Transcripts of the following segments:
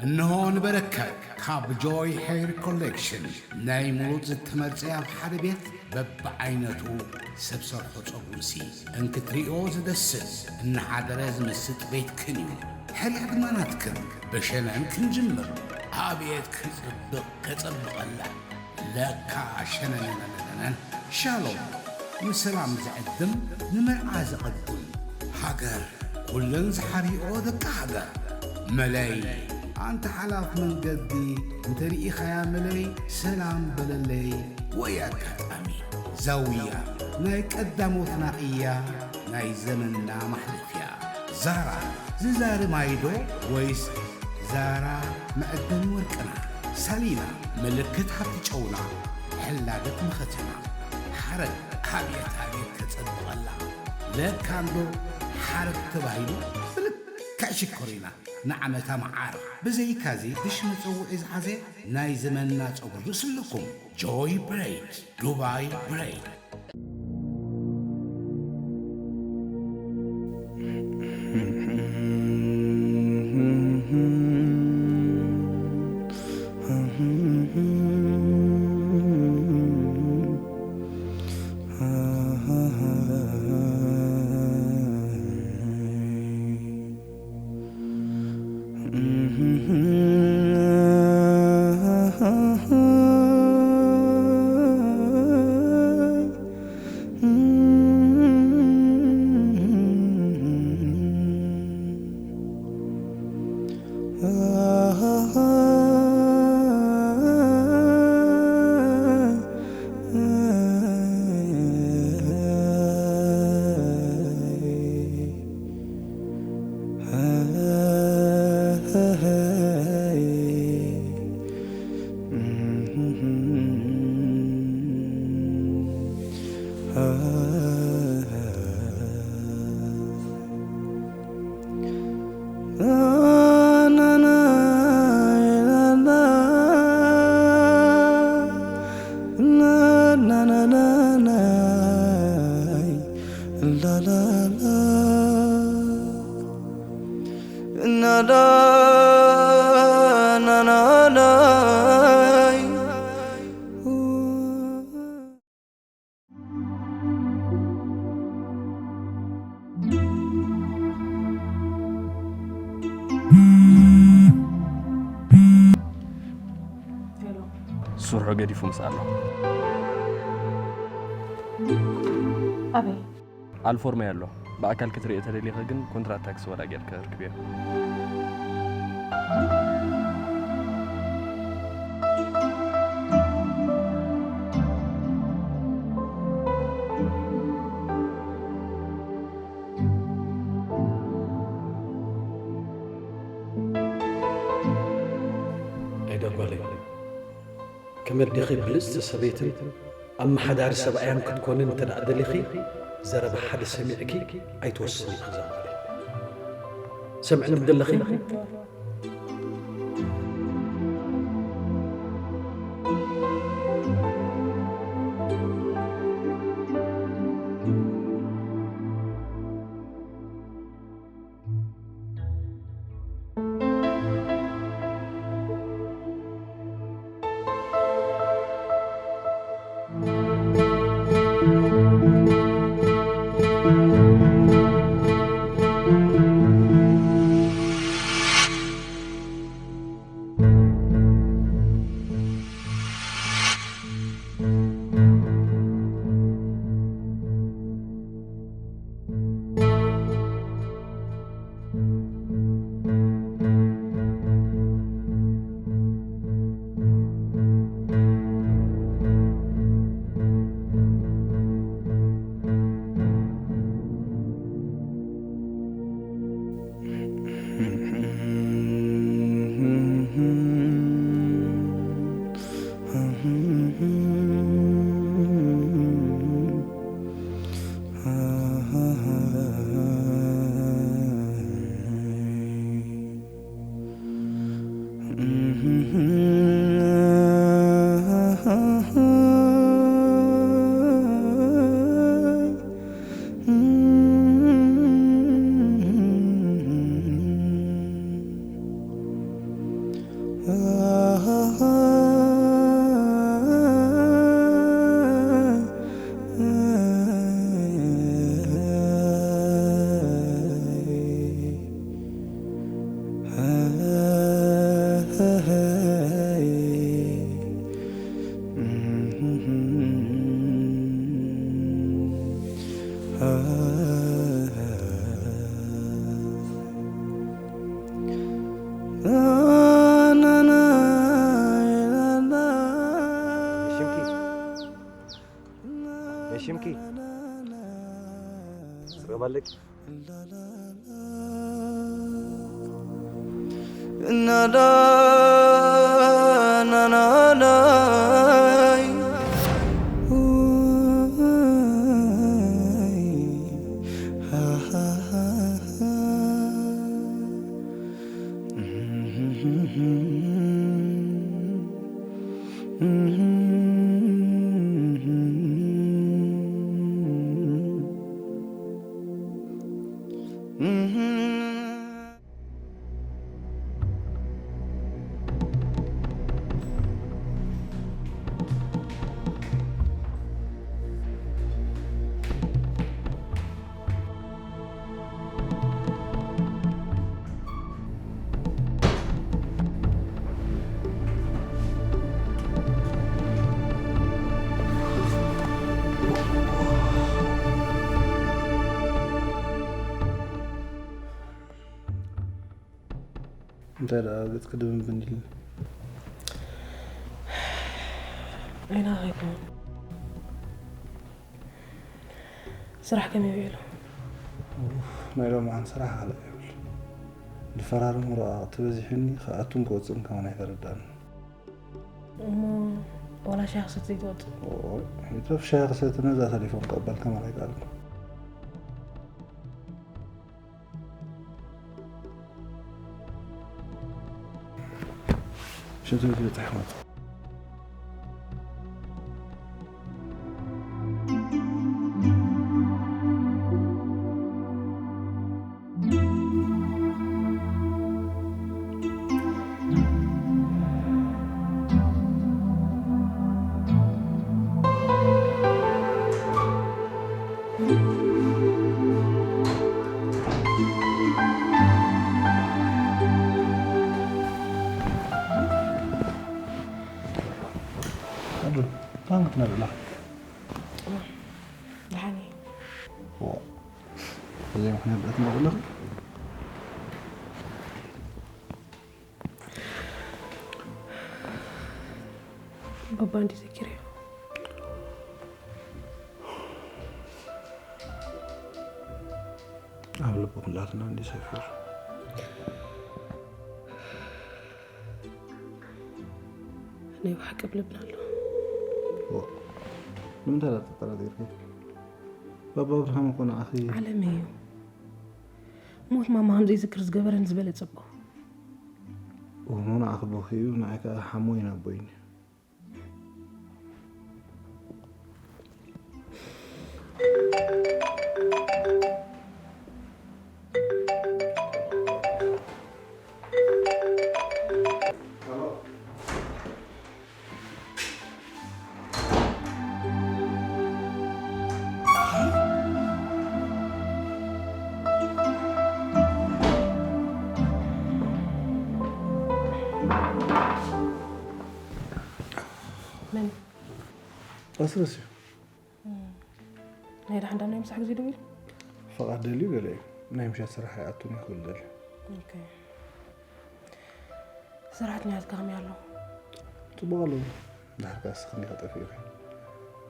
እንሆ ንበረከት ካብ ጆይ ሄር ኮሌክሽን ናይ ሙሉእ ዝተመርጸ ኣብ ሓደ ቤት በብዓይነቱ ሰብ ሰርሖ ጸጉርሲ እንክትሪኦ ዝደስስ እናሓደረ ዝምስጥ ቤትክን እዩ። ሕርያ ድማ ናትክን። ብሸነን ክንጅምር። ኣቤት ክጽብቕ ከጸብቐላ። ለካ ሸነነነነነን። ሻሎም ንሰላም ዝዕድም ንመርዓ ዘቐድም። ሃገር ኩለን ዝሓርኦ ደቂ ሃገር። መለይ ኣንተ ሓላፍ መንገዲ እንተሪኢኻያ መለይ ሰላም በለለይ። ወይ ኣጋጣሚ ዛውያ ናይ ቀዳሞትና እያ ናይ ዘመንና ማሕለፍያ። ዛራ ዝዛሪ ማይዶ ወይስ ዛራ መዕደኒ ወርቅና? ሳሊና ምልክት ሃብቲ ጨውና ሕላገት መኸተና። ሓረግ ኣብየት ኣብየት ከጸብቐላ። ለካ እንዶ ሓረግ ተባሂሉ ብልክዕ ሽኮሪና ንዓመታ መዓር። ብዘይካዚ ብሽ መጸውዒ ዝሓዘ ናይ ዘመንና ጸጉሪ ርእስልኩም ጆይ ብሬድ ዱባይ ብሬድ። ሱርሑ ገዲፉ ምስ ኣሎ። ኣበይ? ኣልፎርማይ ኣሎ። ብኣካል ክትርእዮ ተደሊኺ ግን ኮንትራት ታክሲ ወላ ጌርኪ ርክብዮ። ኣይዳ ጓለይ፣ ከም ኣዴኺ ብልጽቲ ሰበይትን ኣመሓዳሪ ሰብኣያን ክትኮኒ እንተ ደኣ ደሊኺ፣ ዘረባ ሓደ ሰሚዕኪ ኣይትወስኒ ኢኺ እዛ ጓለይ። ሰምዕኒ ዶ ኣለኺ? ሽምኪ፣ ሽምኪ፣ ስረባለቂ። እንታይ ደኣ ገጽኪ ድብንብን ኢልኒ? ዓይና ከይኮን። ስራሕ ከመይ ውዒሉ? ኡፍ፣ ናይ ሎምዓንቲ ስራሕ ካልእ የብሉን። ዝፈራረሙ ረቓቕቲ በዚሑኒ፣ ክኣቱን ክወጽእን ከማን ኣይተረድኣንን። እሞ ዋላ ሻሂ ክሰቲ ዘይትወጽእ? ኦይ፣ ይትረፍ ሻሂ ክሰቲ ነዛ ተሌፎን ክቕበል ከማን ኣይከኣልኩን። ሽንቲ ቤት በጺሐ ክመጽእ። ኣዱ፣ ታን ክትነብላ? ደሓን እየ። ዋ፣ እዚ ምኽንያት ብዕት መቕለኽ? ባባ እንዲ ዘኪረዮ። ኣብ ልቡ ኩላትና እንዲ ሰፊሩ። ናይ ብሓቂ ኣብ ልብና ኣሎ። ኦ፣ ንምንታይ ደኣ ተጠራጢርኪ? ባባ ኣብርሃም እኮ ንዓኺ ዓለም እዩ። ሞት ማማ ከም ዘይዝክር ዝገበረ ንዝበለጸ እኮ። እሞ ንዓኺ በኺዩ፣ ንዓይ ከኣ ሓሞይን ኣቦይን እዩ። መን? ኣስረስ እዩ። እም። ናይ ደሓን ዳም ናይ ምሳሕ ግዜ ደው ኢሉ? ፍቓድ ደልዩ ገለ እዩ። ናይ ምሸት ስራሕ ኣይኣቱን እዩ ክብል ደልዩ። ኦኬ። ሰራሕተኛታትካ ከመይ ኣለዉ? ጽቡቕ ኣለዉ። ድሓር ከኣ እስኺ እንዲኻ ጠፊእኺ።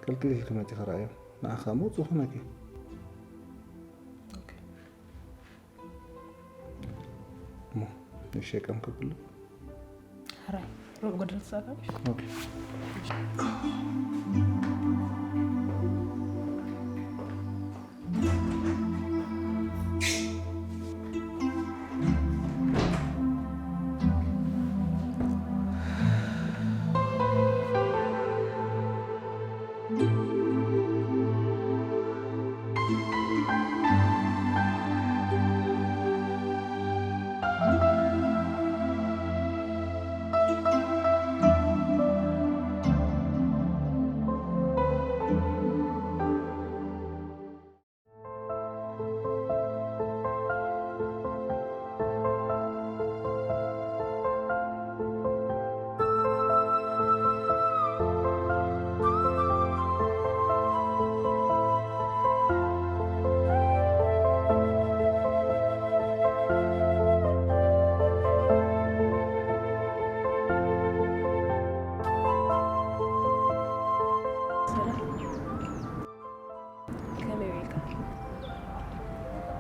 ከልክል ኢልኪ መጺኺ ረኣዮም። ንዓኻ እሞ ጽፉ ነኪ። ኦኬ። እሞ ንእሽተይ ቀም ከብሉ። ሕራይ፣ ሩብ ጎደል ትጸጋም። ኦኬ።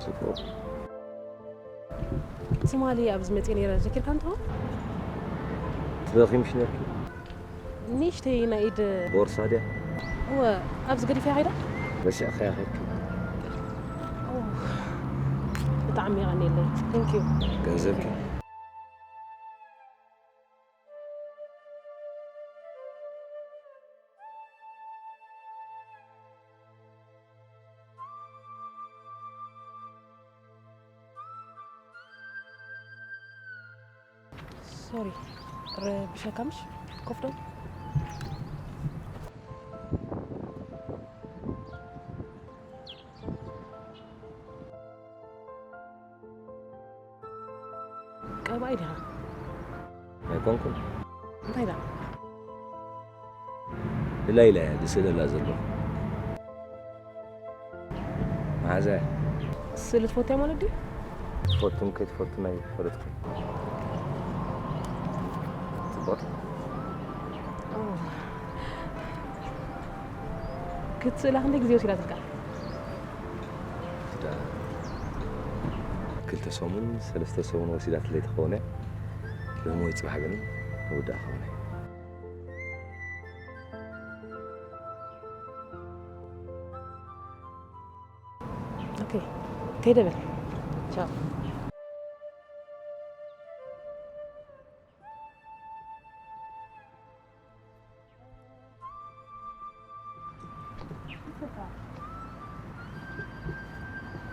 ጽቡቕ። ትማሊ ኣብዚ መጽየ ነይረ፣ ዘኪርካ እንተኾን? ትበኺ ምሽ ነርኪ? ንእሽተይ ናይ ኢድ ቦርሳ ድያ? እወ፣ ኣብዚ ገዲፈያ ከይዳ? ረሲዕካያ ከይድኪ? ኦ፣ ብጣዕሚ የቐንየለይ። Thank you። ገንዘብኪ? ሶሪ፣ ረቢሸካ ምሽ? ኮፍ ዶ? ቀባኢ ዲኻ? ኣይኮንኩን። እንታይ ደኣ? ድላይ ኢላ እያ ዝስእለላ ዘለኹ። መሓዛ እያ። ስእሊ ትፈቱ እያ ማለት ድዩ? ትፈቱን ከይትፈቱን ኣይፈለጥኩን። ጽቡቕ። ኦ። ክትስእላ ክንደይ ግዜ ወሲዳትልካ? ክልተ ሰሙን፣ ሰለስተ ሰሙን ወሲዳትለይ ትኸውን እያ። ሎሚ ወይ ጽባሕ ግን ንውዳእ ክኸውን እያ። ኦኬ፣ ከይደ በል። ቻው።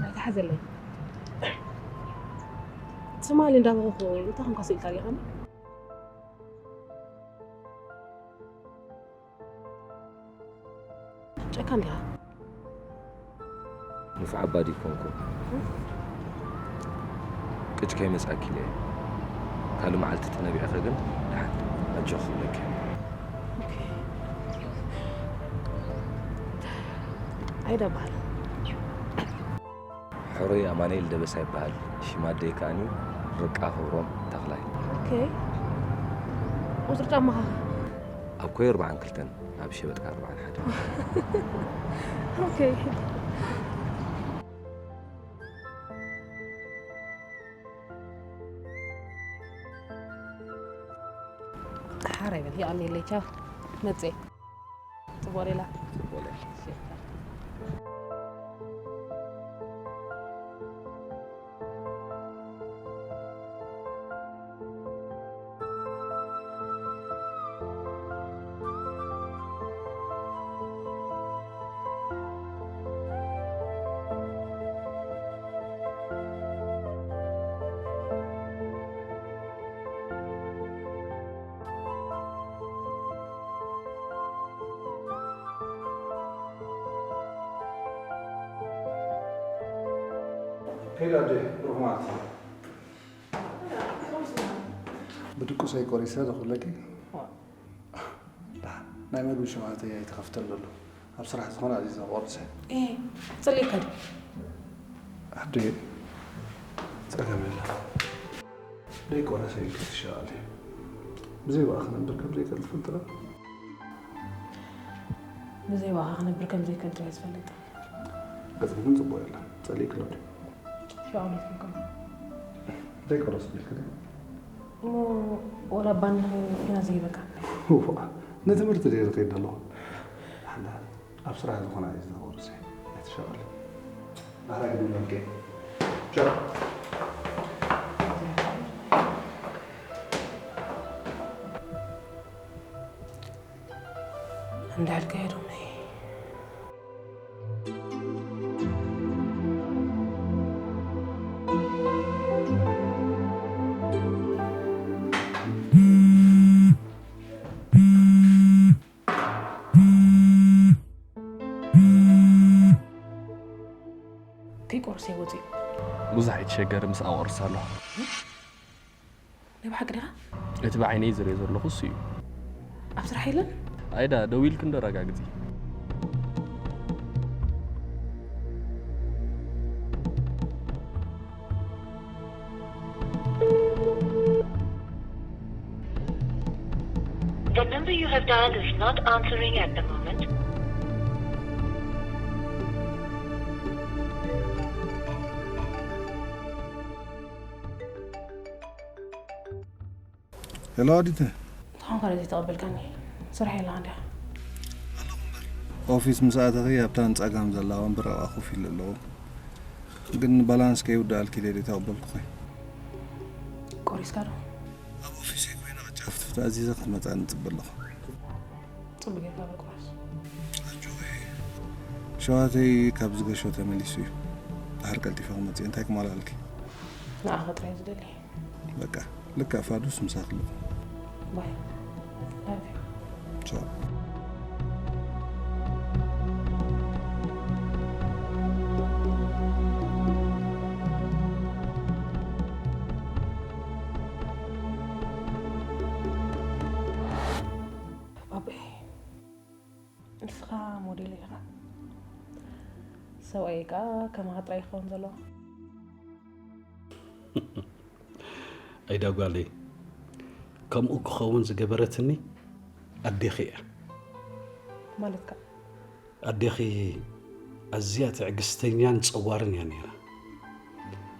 ኣይትሓዘለይ። ትማሊ እንዳበኸኹ እንታይ ከምካ ስኢልካ ዲኻ? ጨካን ዲኻ? ንፉዕ ኣባ ድይኮንኩ? ቅጭ ከይመጻኪ ኢለ እየ። ካልእ መዓልቲ ተነቢዕኺ ግን ደሓን ኣጆኺ ክብለኪ እየ። ኦኬ። ኣይዳ በሃል። ሕሩይ ኣማኑኤል ደበሳ ይበሃል። ሽም ኣደይ ከኣኒ ርብቃ ክብሮም ተኽላይ። ኦኬ። ቁጽሪ ጫማኻ? ኣብ ኮይ ኣርብዓን ክልተን፣ ኣብ ሸበጥካ ኣርብዓን ሓደን። ኦኬ። ሓራይ በል፣ የቐንየለይ፣ ቻው። መጽኤ። ጽቡቕ ሌላ። ጽቡቕ ሌላ። ከይዳ ኣደ፣ ብሩኽ መዓልቲ። ብድቁሰይ ቆሪሰ ዶ ክብለኪ? ዋ። ዳ፣ ናይ መግቢ ሽውዓተ ኣይተኸፍተን ዘሎ። ኣብ ስራሕ ዝኾነ ኣዚዘ ቆርሰ። ኤ፣ ጸሊእካ ድዩ? ኣደ፣ ጸገም የለን። ደይ ቆረሰ ኢልኪ ትሸቃሊ። ብዘይ ብኣ ክነብር ከም ዘይክእል ትፈልጢ ዶ? ብዘይ ብኣኻ ክነብር ከም ዘይክእል ጥራይ ዝፈልጥ። ገጽኪ ግን ጽቡቕ የለን። ጸሊእኪ ዶ ድዩ? ሸቃሎ ትፈልጦ። ደይ ቆረሰ ኢልኪ ድዩ? እሞ ወላ ባንክ ፊና ዘይበቃ። እዋ፣ ንትምህርቲ ድየ ዝኸይድ ዘለኹ? ሓላ ኣብ ስራሕ ዝኾነ እዩ ዝተኸወርሰ። ኣይትሸቃሊ። ናህራ ግን መልከ። ቻው። እንዳልከ ሄዶም ነይ። ከይቆርሰ ወፂኡ። ብዙሕ ኣይትሸገር፣ ምስ ኣቆርስ ኣለኹ። ናይ ብሓቂ ዲኻ? እቲ ብዓይነይ ዝሪኦ ዘለኹ እሱ እዩ። ኣብ ስራሕ የለን? ኣይዳ፣ ደው ኢልኪ እንዶ ኣረጋግጺ። The number you have dialed is not answering at the moment. ሄሎ ኣዲተ። እንተኾንካ ነዚ ተቐበልካኒ። ስራሕ የላን ድያ? ኦፊስ ምስ ኣተኺ ኣብታ ንጸጋም ዘላ ወንበር ኣብኣ ኮፍ ኢለ ኣለኹ። ግን ባላንስ ከይውድኣልኪ ኢለ ተቐበልኩኺ። ቆሪስካ ዶ? ኣብ ኦፊሰይ ኮይነ ቅጫፍትፍቲ ኣዚዘ ክትመጻ ንጽበ ኣለኹ። ጽቡቅ ጌርካ በል ቁራስ። ኣጆኺ። ሸዋተይ ካብ ዝገሾ ተመሊሱ እዩ። ድሓር ቀልጢፈ ክመጽእ እንታይ ክማልኣልኪ? ንዓኻ ጥራይ ዝደሊ። በቃ ልክዕ ፋዱስ ምሳኺ ኣለኹ። ባይ። ላቭ ዩ። ቻው። ባባይ፣ ንስኻ ሞዴል ኢኻ። ሰብኣይ ከኣ ከማኻ ጥራይ ይኸውን ዘለዎ። ኣይዳ ጓለይ፣ ከምኡ ክኸውን ዝገበረትኒ ኣዴኺ እያ። ማለትካ? ኣዴኺ ኣዝያ ትዕግስተኛን ጸዋርን እያ ነይራ።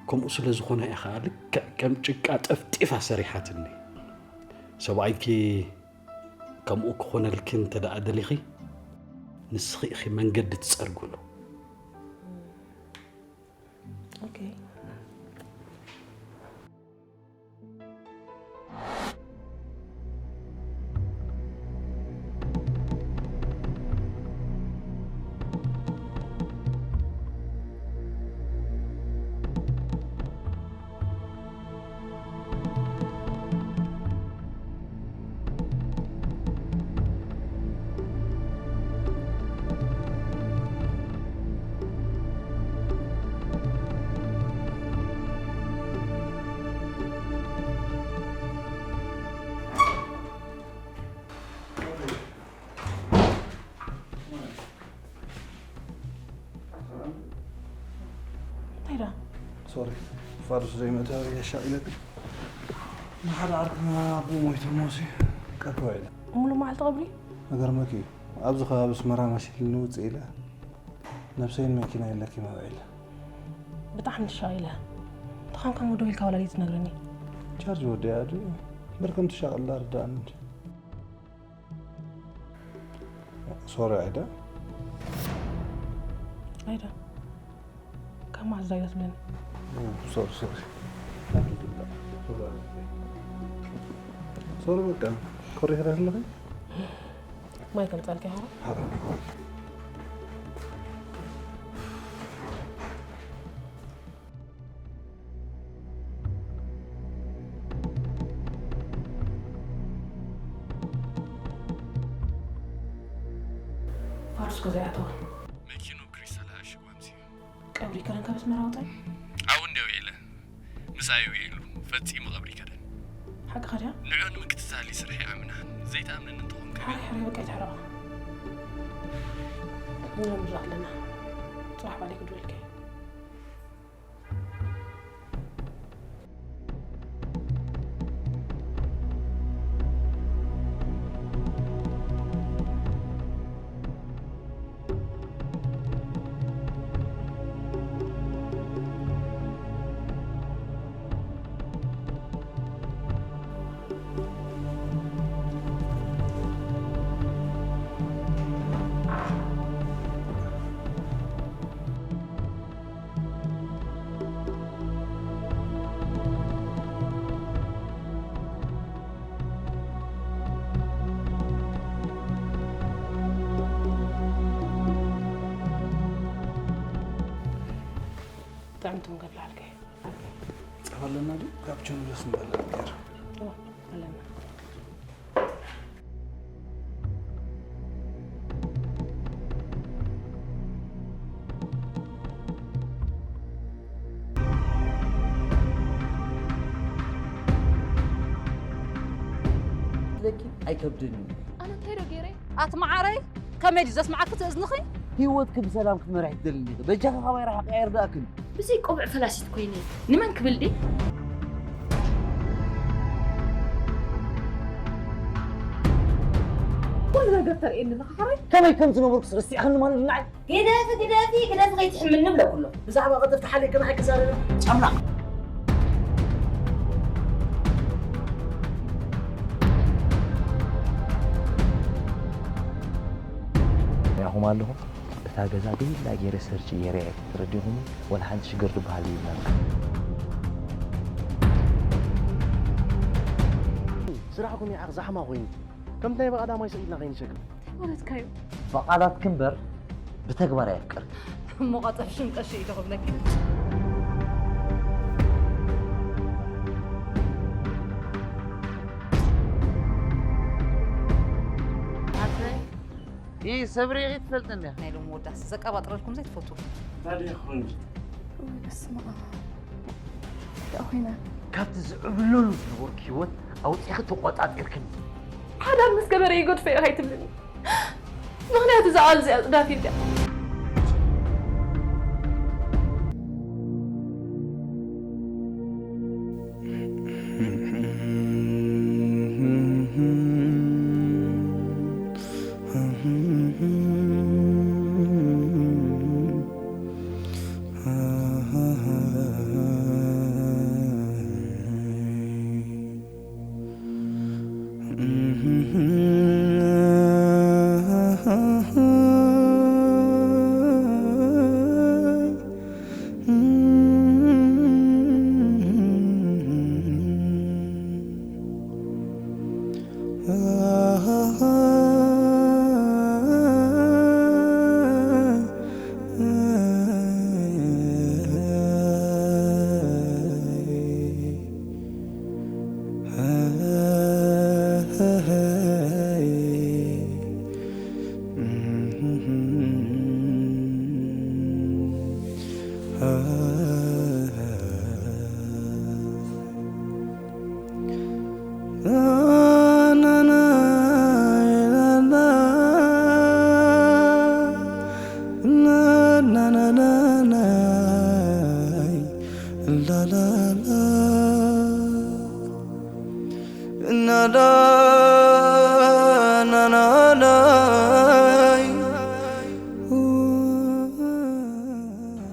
ከምኡ ስለ ዝኾነ እያ ኸኣ ልክዕ ከም ጭቃ ጠፍጢፋ ሰሪሓትኒ። ሰብኣይኪ ከምኡ ክኾነልኪ እንተ ደኣ ደሊኺ፣ ንስኺ ኢኺ መንገዲ ትጸርግሉ። ኦኬ። እንታይ ደኣ? ሶሪ፣ ፋዱስ ዘይመእተዊ የሻቒለኒ። ንሓደ ዓርክና ኣቦኡ ሞይቱ ሞሲ ቀርበ ኢለ። ሙሉእ መዓልቲ ቀብሪ? ክገርመኪ እዩ፣ ኣብዚ ከባቢ ኣስመራ መሲልኒ ውፅእ ኢለ ነብሰይን መኪናይን ለኪመ ውዒለ። ብጣዕሚ ተሻቒለ። እንተኾንካ እሞ ደዊልካ ዋላ ዘይትነግረኒ? ቻርጅ ወዲኣ ድዩ? እምበር ከም ትሻቐል ርድኣኒ እንጂ። ሶሪ ኣይዳ። ኣይዳ፣ ካብ መዓስ ዳይላ ትብለኒ? ኦ፣ ሶሪ፣ ሶሪ። ሶሪ፣ በቃ፣ ኮሪኽረ ኣለኺ? ማይ ከምጻልካ ይኸው። ሓራ። ፋርስኮ ዘይኣተወ። መኪኑ ክሪስተላ ኣሽጉ ኣምስዩ። ቀብሪ ከረን ካብ ኣስመራ ወጻኢ? ኣብኡ እንድየ ውዒለ። ምስኣይ ውዒሉ። ፈጺሙ ቀብሪ ከደን። ሓቅኻ ድያ? ንዑ ንምክትታል ይስርሐ ኣምናን። ዘይትኣምነኒ እንተኾንካ። ሓራይ ሓራይ በቃ ይትሕረቕ። ንረምዙ ኣለና። ጽባሕ ባዕለይ ክድወልካ እየ። ጥዕምቲ ምግቢ ኣልከ። ጸባ ኣለና ድዩ? ካፕቹኖ ደስ ምበለኒ ነይሩ። እወ፣ ኣለና። ለኪ ኣይከብድን እዩ። ኣነ እንታይ ዶ ገይረ? ኣቲ መዓረይ፣ ከመይ ድዩ ዘስምዓኪ እቲ እዝንኺ? ህይወትኪ ብሰላም ክትመርሒ ትደሊ እንዲኺ። በጃኺ ካባይ ርሓቂ፣ ኣየርድኣክን። ብዘይ ቆብዕ ፈላሲት ኮይነ ንመን ክብል ድየ? ኩሉ ነገር ተርእየኒ ኣለኻ ሓራይ? ከመይ ከም ዝነበርኩስ ረሲዕኽኒ ማለት እዩ ንዓይ? ግደፊ፣ ግደፊ፣ ግደፊ ከይትሕምኒ እብለኩ ኣለኹ። ብዛዕባ ቅጥፍቲ ሓሊፍኪ ንዓይ ክዛረብ ጫምላቕ። ኣለኹ። እታ ገዛ ብይላ ገይረ ሰርች ገይረ እየ። ተረዲኹም? ወላ ሓንቲ ሽግር ዝበሃል የብላን። ስራሕኩም ይዓኽ ዛሕማ ኮይኑ፣ ከምቲ ናይ ብቐዳማይ ስቕ ኢልና ከይንሸግር። ማለትካ እዩ። ብቓላት ክንበር ብተግባር ኣየፍቅር። እሞ ቐጠፍ ሽም ቀሺ ኢሉ ክብለኪ። ኣትለይ። ይህ ሰብሪ ኢኺ ትፈልጥኒ ኢኻ። ናይ ሎሚ ወዳስ ዘቀባጥረልኩም ዘይትፈትዉ። ታዲያ ኾንጂ። ወይ በስመ ኣብ። እንታይ ደኣ ኮይና? ካብቲ ዝዕብለሉ ዝነበርኩ ህይወት ኣውጺኺ ተቖጻጺርክኒ። ሓዳር ምስ ገበረ ይገድፎ እየ ኣይትብልኒ። ምኽንያቱ እዛ ቃል እዚኣ ጽዳፊ እያ።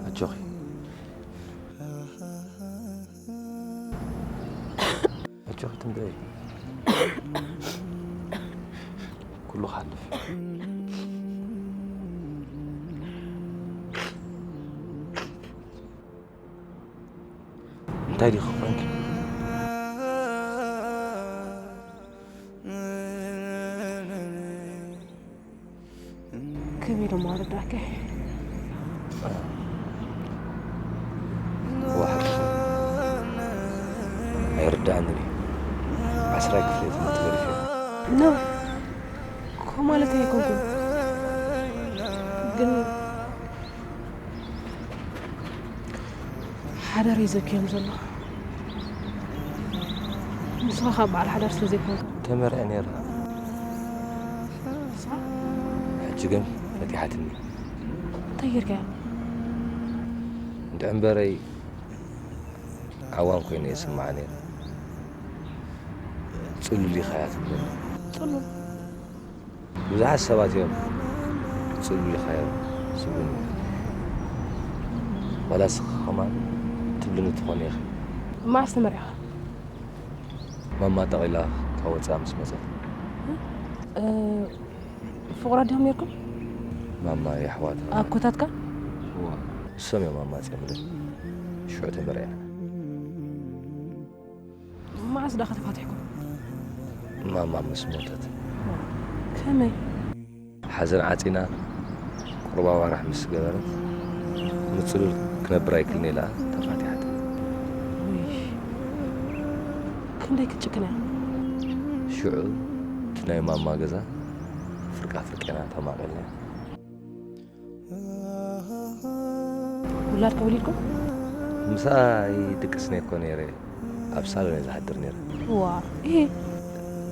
ኣጆኺ። ኣጆኺ ትንበይ። ኩሉ ክሓልፍ። እንታይ ዲኺ ኮንኪ? ከመይ ደሞ ኣረዳእኪ? እዋ ሓቅኺ። ኣይርድኣንን እዩ። ዓስራይ ክፍሊ ትምህርቲ ገዲፈ። ኖ፣ ከምኡ ማለት ኣይኮንኩን። ግን ሓዳር እዩ ዘብክዮም ዘሎ። ንስኻ ካብ በዓል ሓዳር ስለ ዘይኮንካ። ተመርዐ ነይረ። ንስኻ? ሕጂ ግን ፈቲሓትኒ። እንታይ ጌርካያ? እንድዒ እምበረይ ዓዋን ኮይነ እየ ዝስምዓ ነይረ። ጽሉል ኢኻ እያ ትብለኒ። ጽሉል? ብዙሓት ሰባት እዮም ጽሉል ኢኻ እዮም ዝብሉኒ። ዋላ እስኺ ከማን ትብልኒ ትኾኒ ኢኺ። መዓስ ተመሪዕኻ? ማማ ጠቒላ ካብ ወጻኢ ምስ መጸት። እ፣ ፍቑራት ዲኹም ኔርኩም? ማማ የሕዋታ። ኣኮታትካ? እዋ፣ እሶም እዮም ኣማጺኦምለይ። ሽዑ ተመሪዕና። መዓስ ደኣ ከተፋቲሕኩም? ማማ ምስ ሞተት። ከመይ? ሓዘን ዓጺና ቁሩብ ኣዋርሕ ምስ ገበረት፣ ንጽሉል ክነብር ኣይክእልን ኢላ ተፋቲሓት። ውይ፣ ክንደይ ክትጭክን እያ። ሽዑ እቲ ናይ ማማ ገዛ ፍርቃ ፍርቄና ተማቒልና። ውላድኪ ወሊድኩም? ምሳኣ ይድቅስ ነይኮ ነይረ፣ ኣብ ሳሎን እየ ዝሓድር ነይረ። ዋ፣ እሂ።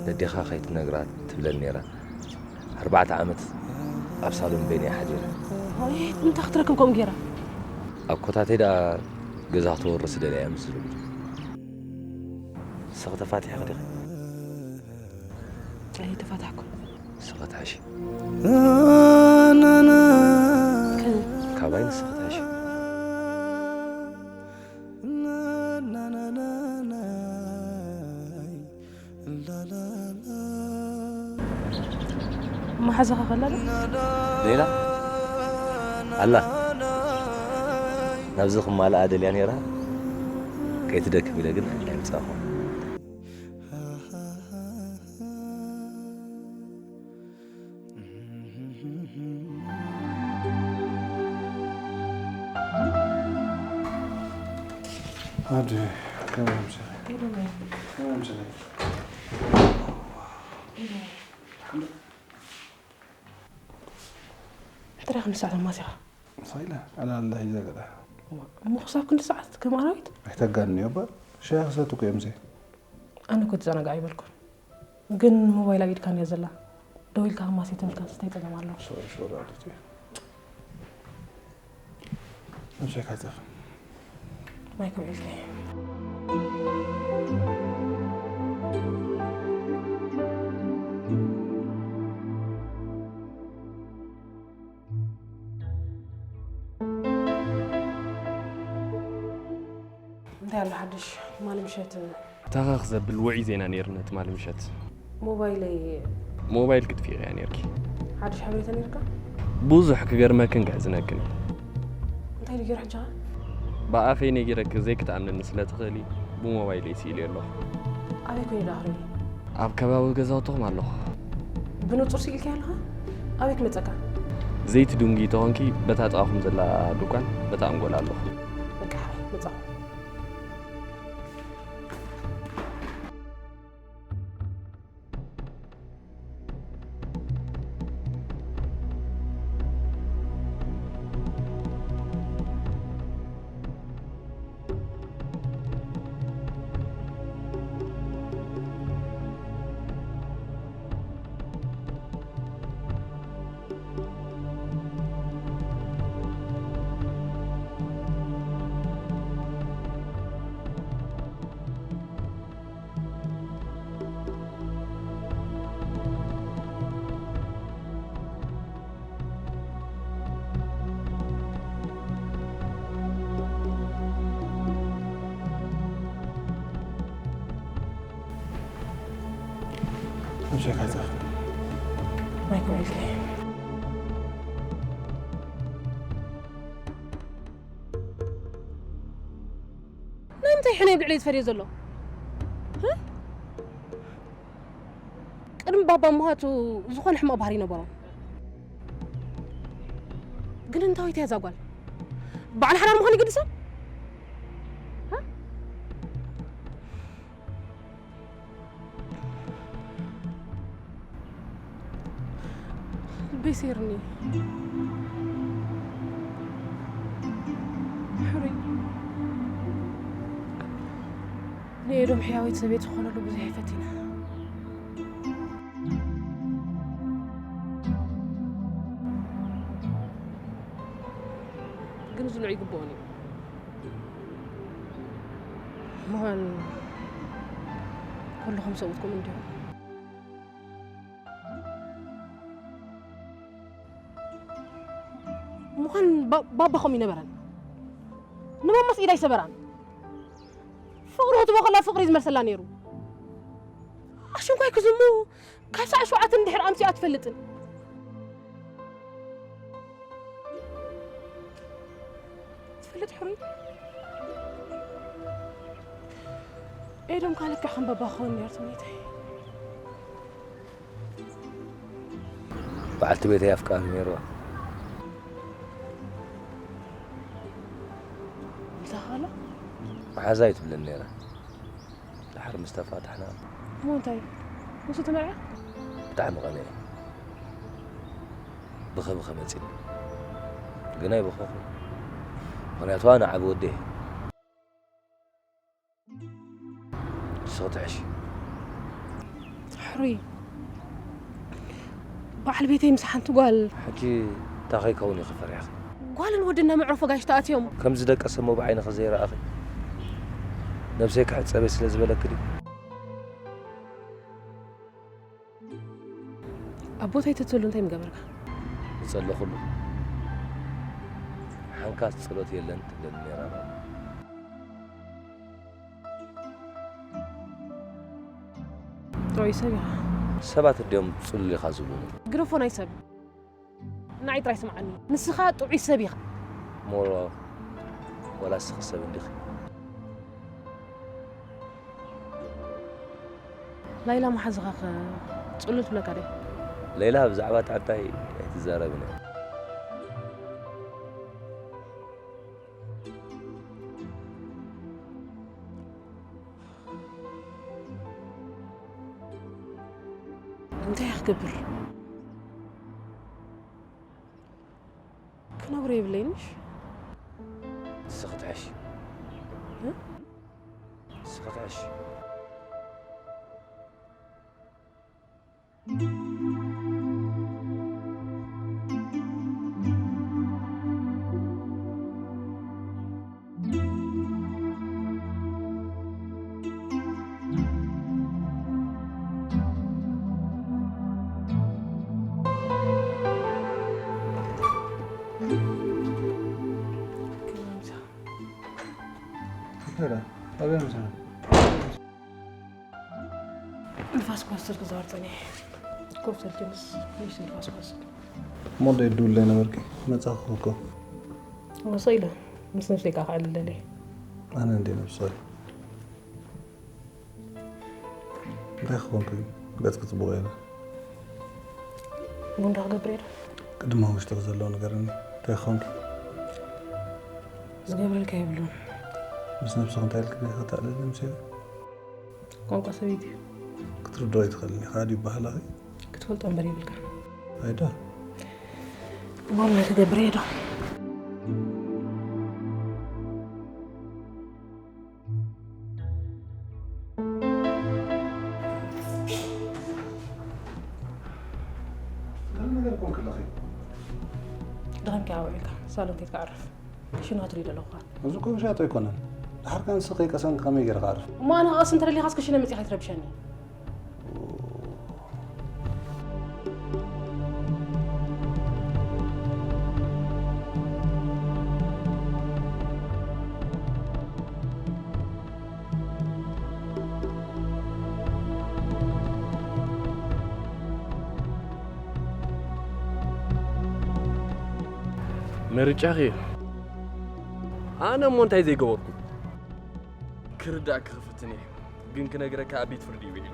ነዴኻ ከይትነግራ ትብለኒ ነይራ። ኣርባዕተ ዓመት ኣብ ሳሎን በይነይ ሓዲረ። ኣይ፣ እንታይ ክትረክብ ከምኡ ገይራ? ኣኮታተይ ደኣ ገዛ ክትወርስ ደልያ እያ ምስ ዝብሉ። ንስኺ ተፋቲሕኺ ዲኺ? ኣይተፋታሕኩን። ንስኺ ትሕሺ። ከመይ? ካባይ ንስኺ ትሕሺ። መሓዛኻ ከላ ዶ? ሌላ? ኣላ ናብዚ ክማልኣ ደልያ ነይራ፣ ከይትደክም ኢለ ግን ኣይምጻኹ። ኣደ፣ ከመይ ኣምሲኺ? ከመይ ኣምሲኺ? ሕድረ ክንሳዕ ተማሲኻ። ሳይላ፣ ኣላ ኣላ ሂዘ ገዳ። እሞ ክሳብ ክንዲ ሰዓት ከም ኣራዊት? ኣይተጋንንዮ እባ። ሻሂ ክሰቲ እኮ እዮም ዘይ። ኣነ እኮ ተዘናጋዕ ኣይበልኩን። ግን ሞባይል ኣብ ኢድካ እንድያ ዘላ። ደው ኢልካ ከማሲ ተብልካ እንታይ ጸገም ኣለዎ? ሶሪ፣ ሶሪ፣ ኣደቴ። ምሳይ ካይጸፍ። ማይክሮ ኤፍ ኤም። እንታይ ኣሎ ሓድሽ? ማል ምሸት ታኻኽ ዘብል ውዑይ ዜና ነይርና ትማሊ ምሸት። ሞባይለይ ሞባይል ክትፊቕ እያ ነይርኪ። ሓድሽ ሓበሬታ ነይርካ? ብዙሕ ክገርመክን ከሕዝነክን እዩ። እንታይ ኢሉ ገይሩ ሕጂ ኸ? ብኣፈይ ነጊረኪ ዘይክትኣምንኒ ስለ ትኽእሊ ብሞባይለይ ስኢለዮ ኣለኹ። ኣበይ ኮይኑ ደኣ ክርኢ? ኣብ ከባቢ ገዛውትኹም ኣለኹ። ብንጹር ስኢልካዮ ኣለኻ? ኣበይ ክመጸካ? ዘይቲ ዱንጊ ተኾንኪ በታ ጥቓኹም ዘላ ድኳን በታ ኣንጎላ ኣለኹ። በቃ ሓራይ መጻኹ። ምሸት ኣይጸፍን። ማይክሮ ኤፍ ኤም። ናይ ምንታይ ሕነ ኣብ ልዕለይ ዝፈርዮ ዘሎ? ህ? ቅድሚ ባባ ምዃቱ ዝኾነ ሕማቕ ባህሪ ነበሮ። ግን እንታወይቲ እያ እዛ ጓል? በዓል ሓዳር ምዃን ይግድሳ? ህ? ልበይ ሰይርኒ። ሕሩይ። ንኤዶም ሕያወይቲ ሰበይቲ ዝኾነሉ ብዙሕ እየ ፈቲነ። ግን ዝልዑ ይግብኦን እዩ። ምዃን ኩልኹም ሰብኡትኩም እንዲኹም። ምዃን ባ-፣ ባባ ከምኡ ይነበረን። ንማማስ ኢዳ ይሰበራን። ፍቕሪ ክትቦ ከላ ፍቕሪ ዝመልሰላ ነይሩ። ኣሽንኳይ ክዝሙ ካብ ሰዓት ሸውዓተ እንድሕር ኣምሲኣ ትፈልጥን። ትፈልጥ ሕሩይ? ኤዶም ካልካ ከም ባባ ክኸውን ነይሩ ትምኒተይ። በዓልቲ ቤተይ ኣፍቃሪ ነይርዋ። ምሳኻ ኣሎ? መሓዛይ ትብለኒ ነይራ። ድሓር ምስ ተፋታሕና። እሞ እንታይ? ንሱ ተመርዓ? ብጣዕሚ ቀንየ። ብኸ ብኸ መጺኒ። ግን ኣይበኸኹ። ምኽንያቱ ኣነ ዓቢ ወዲ እየ። ንስኺ ትሕሺ። ሕሩይ። በዓል ቤተይ ምስ ሓንቲ ጓል። ሕጂ እንታይ ከይከውን ኢኺ ፈሪሕኺ? ጓልን ወድን ናብ መዕረፎ ጋሽ ተኣትዮም። ከምዚ ደቀሰ እሞ ብዓይንኺ ዘይረኣኺ? ነብሰይ ክሕጸበ ስለ ዝበለኪ ድዩ? ኣብ ቦታይ ተትህሉ እንታይ ምገበርካ? ዝጸለኹሉ። ሓንካስ ጸሎት የለን ትብለኒ ነይራ ማማ። ጥዑይ ሰብ ኢኻ። ሰባት እንድዮም ጽሉል ኢኻ ዝብሉኒ። ግደፎ ናይ ሰብ። ንዓይ ጥራይ ስምዓኒ። ንስኻ ጥዑይ ሰብ ኢኻ። ሞራ፣ ወላ ንስኺ ሰብ እንዲኺ። ላይላ መሓዝኻኸ ጽሉል ትብለካ ድያ? ሌላ ብዛዕባ ጣዕታይ ኣይትዛረብን እያ። እንታይ ክገብር? ክነብሮ የብለይንሽ። ንስኺ ትሕሺ። እ? ንስኺ ትሕሺ። ንፋስ ክወስድ ክዛወር ጸኒሐ። ኮፍ ሰልኪንስ፣ ንእሽቶ ንፋስ ክወስድ። እሞ እንዶ ይድውል ዘይነበርኪ? መጻኹ እኮ። መሶ ኢለ፣ ምስ ነብሰይ ከኣ ክዕልል ደልየ። ኣነ እንደ ነብሰይ። እንታይ ክኾንኩ እዩ? ገጽኪ ጽቡቕ የለ። ቡን ዶ ክገብር እየ ዶ? ቅድሚ ውሽጥኺ ዘሎ ንገርኒ። እንታይ ክኾንኪ? ዝገብረልካ የብሉን። ምስ ነብስኺ እንታይ ኢልኪ ዲኺ ተዕልሊ ምስ ቋንቋ ሰበይቲ እዩ። ክትርድኦ ኣይትኽእልን ኢኻ ድዩ ባህላኺ? ክትፈልጦ እምበር የብልካ። ኣይዳ። እሞ እንታይ ክገብር እየ ዶ? ገለ ነገር ኮንክ ኣለኺ። ደኺምካ ውዒልካ፣ ሳሎን ከይድካ ዕረፍ። ክሽነ ክትሪኢ ዘለኹ እኳ። እዚ እኮ ብሻቶ ኣይኮነን። ድሓር ከ ንስኺ ከይቀሰንኪ ከመይ ገይረ ክዓርፍ? እሞ ኣነ ክቐስን እንተደሊኻስ ክሽነ መጺኻ ኣይትረብሸኒ። ምርጫኺ እዩ። ኣነ እሞ እንታይ ዘይገበርኩ? ክርዳእኪ ክፍትን እየ፣ ግን ክነግረካ ኣብ ቤት ፍርዲ እዩ ውዒሉ።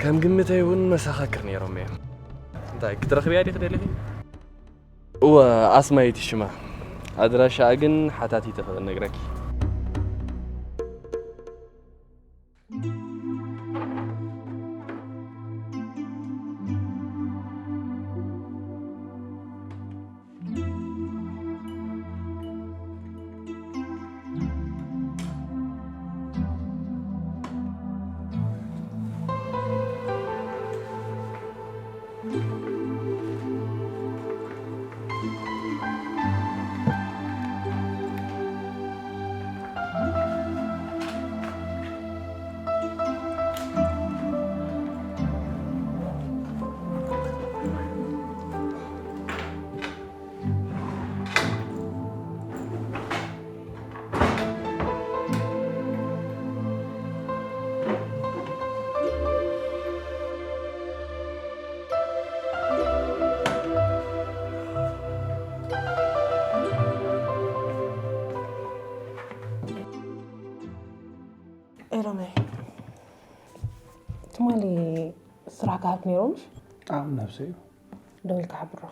ከም ግምተይ እውን መሰኻክር ነይሮም እዮም። እንታይ ክትረኽብያ ዲኺ ደሊኺ? እወ፣ ኣስማይት ሽማ። ኣድራሻኣ ግን ሓታቲተ ክነግረኪ። ኤሎመይ፣ ትማሊ ስራሕ ክሃብክ ነይሩ ምሽ? ጣዕሚ ነብሰይ እዩ። ደው ኢልካ ሓብሮ።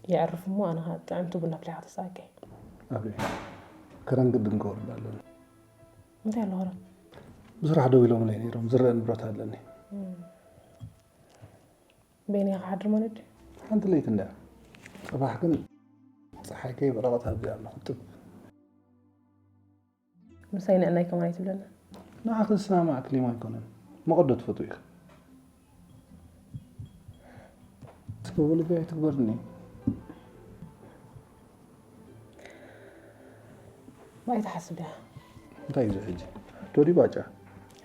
የዕርፍ እሞ ኣነ ኸኣ ጥዕምቲ ቡና ኣፍሊሓ ክተስኣከ። ኣብሊሕ። ከረን ግድን ክወርድ ኣለኒ። እንታይ ኣሎ ኸረን? ብስራሕ ደው ኢሎምለይ ነይሮም፣ ዝረአ ንብረት ኣለኒ። እም። በይነይ ክሓድር ማለት ድዩ? ሓንቲ ለይቲ እንድያ። ጽባሕ ግን ጸሓይ ከይበረቐት ኣብዚ ኣለኹ ጥብ። ምሳይ ንዕናይ ከማን ኣይትብለና። ንዓኺ ዝሰማማዕ ክሊማ ኣይኮነን። መቐዶ ትፈትዊ ኢኺ። ትፈቡ ልቢ ኣይትግበርኒ። ብኣይ ትሓስብ ዲኻ? እንታይ እዩ እዚ ሕጂ? ዶ ድዩ ባጫ?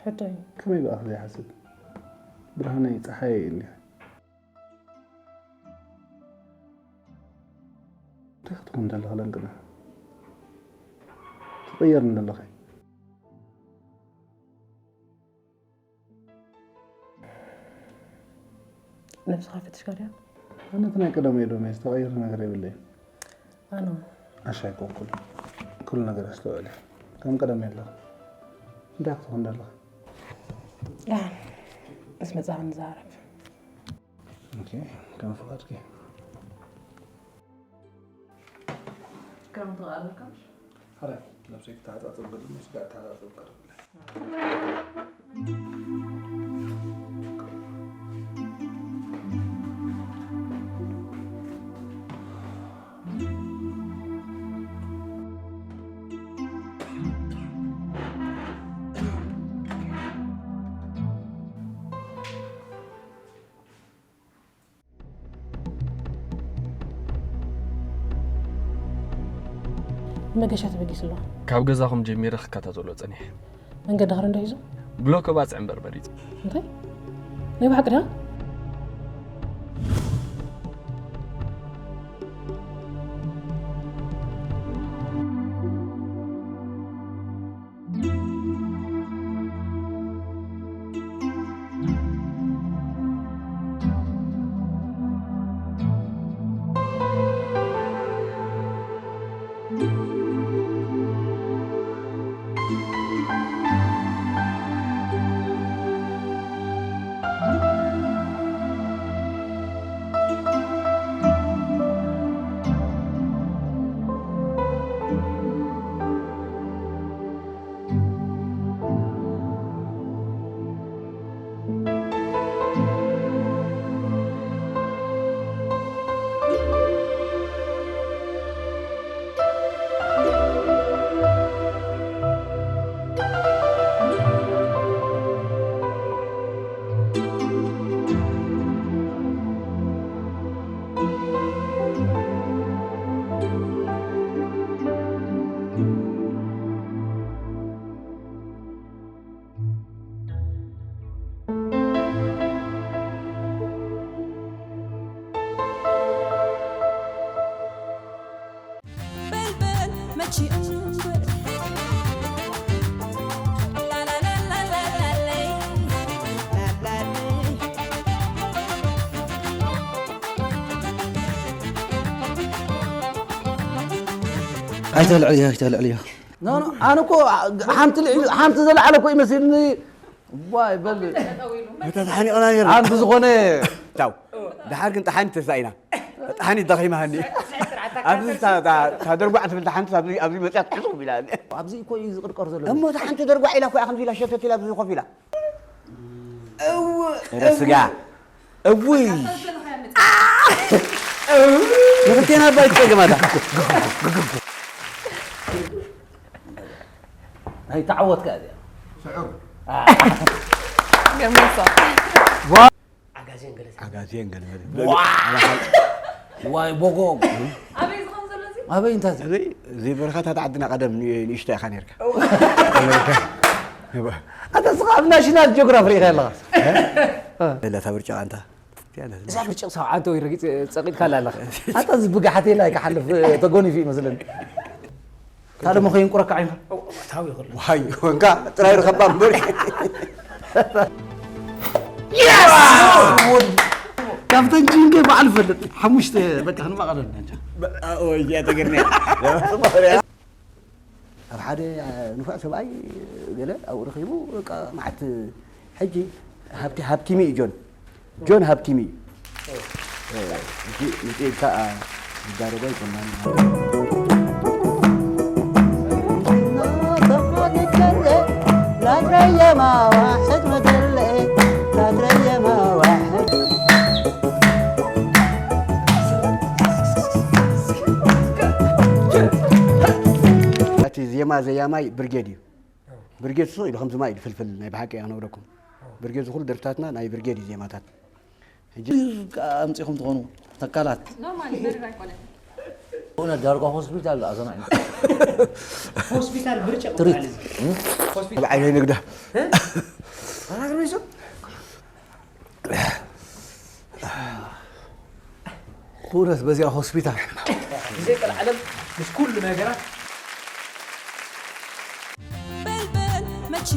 ሕቶ እዩ። ከመይ ብኣኺ ዘይሓስብ? ብርሃነይ፣ ጸሓየይ እንዲኻ። እንታይ ክትኮን ዘለኻ ለንቅነ? ትቕየር እንደለኻ። ነብስኻ ፈቲሽካ ድያ? ኣነ እቲ ናይ ቀደም እየ ዶሜ፣ ዝተቐየረ ነገር የብለይን። ኣነ እውን። ኣሻይ ኮኩል፣ ኩሉ ነገር ኣስተውዕል። ከም ቀደም የለኹ። እንታይ ክትኾን ደለኻ? ደሓን፣ ምስ መጻኻ ንዛረብ። ኦኬ፣ ከም ፍቓድኪ። ክረምቲ ከኣለካ። ሓራይ፣ ነብሰይ ክተሓጻጸብ ገድሊ፣ ስጋ ክተሓጻጸብ ቀርብለ። ንመገሻ ተበጊሱ ኣሎ። ካብ ገዛኹም ጀሚረ ክከታተሎ ጸኒሐ። መንገዲ ኸረ እንዶ ሒዙ? ብሎክ ባጽዕ እምበር መሪጹ። እንታይ? ናይ ብሓቂ ድያ? በልበል መቺ እምበር። ኣይተልዕልዮ፣ ኣይተልዕልዮ። ኖ፣ ኖ፣ ኣነ እኮ ሓንቲ ልዕሊ-፣ ሓንቲ ዘለዓለ እኮ ይመስልኒ። ዋይ፣ በል። እታ ተሓኒቕና ነይርና። ኣን ብዝኾነ ታው። ደሓር ግን ጠሓኒት ተሳኢና። ጠሓኒት ደኺማኒ። ኣብዚ እታ፣ እታ፣ እታ ደርጓዕ ትብል ተሓኒት ኣብዚ፣ ኣብዚ መጽያ ትሕስብ ኢላ። ኣብዚ እኮ እዩ ዝቕርቀር ዘሎ። እሞ እታ ሓንቲ ደርጓዕ ኢላ እኮ እያ ከምዚ ኢላ ሸተት ኢላ ኣብዚ ኮፍ ኢላ። እው፣ ጥረ ስጋ። እውይ። ንክልቴና እባ ይትጸገማታ። ናይ ተዓወትካ እዚኣ። ስዑር። ገመሶ። ዓጋዜን ገለ። ዓጋዜን ገለ። ዋ! ዋይ ቦጎ። ኣበይ ዝኸውን ዘሎ እዚ? ኣበይ እንታይ? እዚ፣ እዚ በረኻታት ዓድና ቀደም ን-፣ ንእሽቶ ኢኻ ነርካ። እዋ። ኣታ ስኻ ኣብ ናሽናል ጂኦግራፊ ርኢኻ ኣለኻ? እ? ለታ ብርጭቕ ኣንታ። እዛ ብርጭቕ ሰብዓ እንተ ወይ ረጊጽ ጸቒጥካላ ኣለኻ። ኣታ እዚ ብጋሓት የላ ኣይክሓልፍ፣ ተጎኒፉ ይመስለኒ። ካልእ መኸ ይንቁረካ ዓይንኻ? ዋይ፣ ወንካ ጥራይ ርኸባ እምበር። Yes! ካብተን ጂንገ በዓል ፈልጥ፣ ሓሙሽተ በቃ ክንባቐለና እንጂ። ኦይ፣ እያ ተገርመ። ኣብ ሓደ ንፉዕ ሰብኣይ ገለ ኣብኡ ረኺቡ፣ በቃ መዓት ሕጂ ሃብቲ-፣ ሃብቲሚ እዩ ጆን። ጆን ሃብቲሚ እዩ። ሕጂ ምጽእ ኢልካ ዝዳረጎ ኣይኮናን። እቲ ዜማ ዘያማይ ብርጌድ እዩ። ብርጌድ ስቕ ኢሉ ከምዚ ማይ ኢሉ ፍልፍል ናይ ብሓቂ እየ ክነግረኩም። ብርጌድ ዝኹሉ ደርፍታትና ናይ ብርጌድ እዩ ዜማታት። ሕጂ ኣምጺኹም ትኾኑ ተካላት። ኖርማል፣ መሪር ኣይኮነን። እውነት ዳርጋ ሆስፒታል ኣሰማዕኒ። ሆስፒታል ብርጭቕ ትሪት። ይበሃል እዚ። ሆስፒታል። ኣብ ዓይነይ ንግዳ። እ? ኣናግረው ይዞ። እውነት በዚኣ ሆስፒታል። ብዘይ ቀልዓለም ምስ ኩሉ ነገራት በልበል መቺ